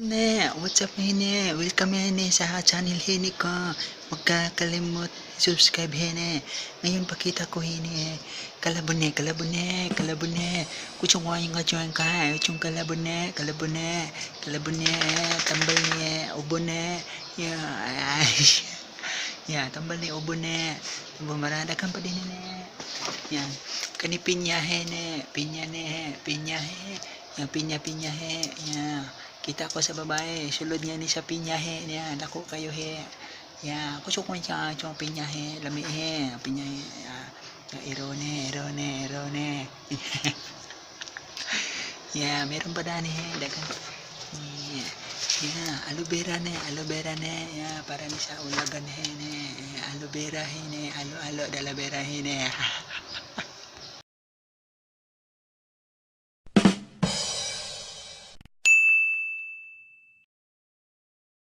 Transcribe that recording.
Ne, what's up hene? Welcome hene sa channel hene ko. Huwag ka kalimot subscribe hene. Ngayon pakita ko hene. Kalabone, kalabone, kalabone. Kuchong waing ka chuang ka. Kuchong kalabone, kalabone, kalabone. Tambal niya, ubone. Yeah. Yeah, tambal ni ubone. Tambal marada kan pa din hene. Yan. Kani pinya hene, pinya ne, pinya he. Yan, pinya pinya he. Yeah. Kita ko sa babae, sulod niya ni sa pinya he niya, dako kayo he. Ya, kusok ko siya chong pinya he, lami he, pinya he. Ya, ya irone, irone, irone. Ya, meron pa dani he, dagan. Yeah. Ya, aloe vera ne, aloe vera ne. Ya, para ni sa ulagan he ne. Aloe vera he ne, alo alo dala vera he ne.